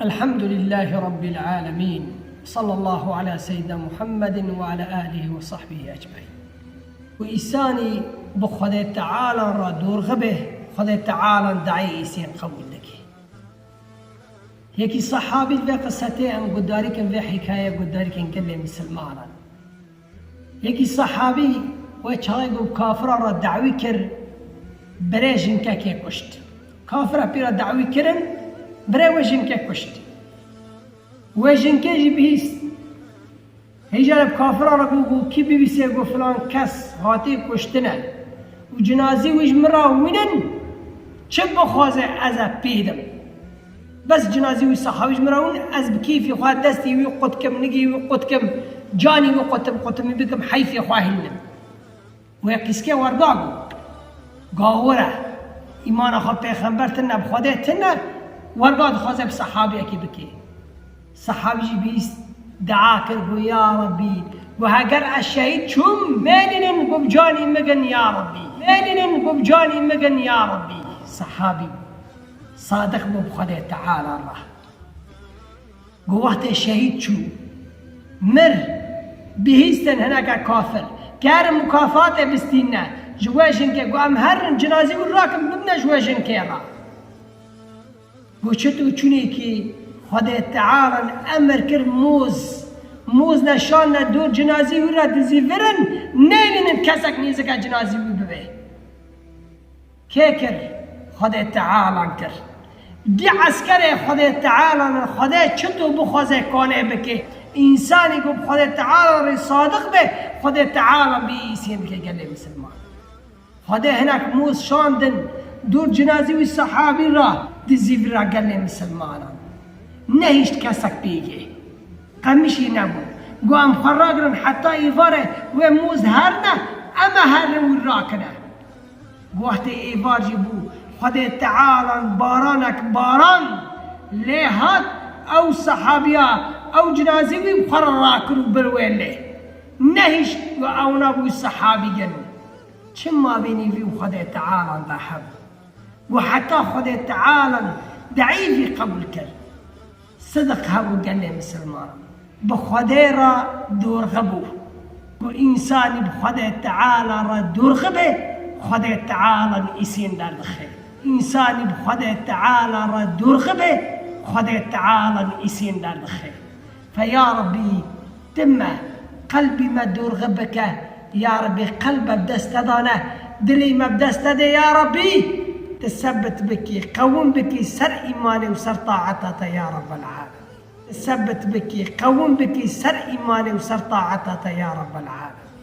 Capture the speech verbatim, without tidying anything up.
Elhamdülillâhi Rabbil âlemîn. Sallallahu ala seyyidina Muhammedin ve ala âlihi ve sahbihi ecmaîn. Ku însanî bi Xwedê Teala re dorxe be, Xwedê Teala dayê îsên qebûl dike. Yekî sehabî, vê qisetê em gudarî kin, vê hîkaye gudarî kin gelê misilmanan. Yekî sehabî wê çaxê ku bi kafiran re dawî kir, birê jinkekê kuşt. Kafira pê re dawî kirin, birê wê jinkê kuşt. Wê jinkê jî bihîst. Hêja re bi kafiran re got, got, kî bivîse, got, filan kes hatî kuştine û cinazî wî ji min re wînin, çi bixwaze ez ê pê dim. Bes cinazî wî sehabî ji min re wîn, ez bi kêfî xwe destî wî qut kim, nigî wî qut kim, canî wî qutim, qutimî bikim, heyfê xwe hîlnim. Wê qîskê werga got, gawir e, îmana xwe pêxember tune, bi Xwedê tune, werga dixwaze bi sehabiyekî bike. Sehabî jî bihîst, dua kir, got, ya Rabbî, got, heger ez şehîd çûm, mênînin, got, bi canî min gin, ya Rabbî. Mênînin, got, bi canî min gin, ya Rabbî. Sehabî sadiq bû bi Xwedê Teala re. Got, wextê şehîd çû, mir, bihîstin hineke kafir, kerin mukafatê bistîne ji wê jinkê, got, em herin cinazî wî rakin, bibne ji wê jinkê re. Got, çi tu çûnekî Xwedê Tealan emir kir, mûz, mûz neşanine dûr cinazî wî re dizîvirin, nêlînin kesek nêzike cinazî wî bibe. Kê kir? Xwedê Tealan kir. Di eskerê Xwedê Tealan, Xwedê çito bixwaze kanê bike. Însanî ku bi Xwedê Teala re sadiq be, Xwedê Teala bi îsên dike gelê misilman. Xwedê hinek mûz şandin dûr cinazî wî sehabî re, dizîvira gelê misilmanan. Nehişt kesek pêgê. Qemişî nebû. Got, em xwe ragirin heta êvarê wê mûz herne, em ê herin wî rakine. Wextê êvar jî bû, Xwedê Tealan baranek baran, lê hat ew sehabiya, ew cinazî wî bi xwe re rakir û bir wê lê. Nehişt û ewna bû sehabî gelo. Çi mabênî vî û Xwedê Tealan de hebû? Û heta Xwedê Tealan deîvî qebûl kir. Sidiq hebû gelê misilmanan. Bi Xwedê re dorxe bû. Ku însanî bi Xwedê Teala re dorxe be, Xwedê Teala îsên derdixe. Însanî bi Xwedê Teala re dorxe be, Xwedê Teala îsên derdixe. Fe ya Rabbî, Tim me, qelbî me dorxe bike, ya Rabbî, qelb me bi dest te dane, dilê me bi dest te de, ya Rabbî, tu sebit bikî, qewim bikî ser îmanê û ser taeta te, ya Rabbel Alemin. Tu sebit bikî, qewim bikî ser îmanê û ser taeta te, ya Rabbel Alemin.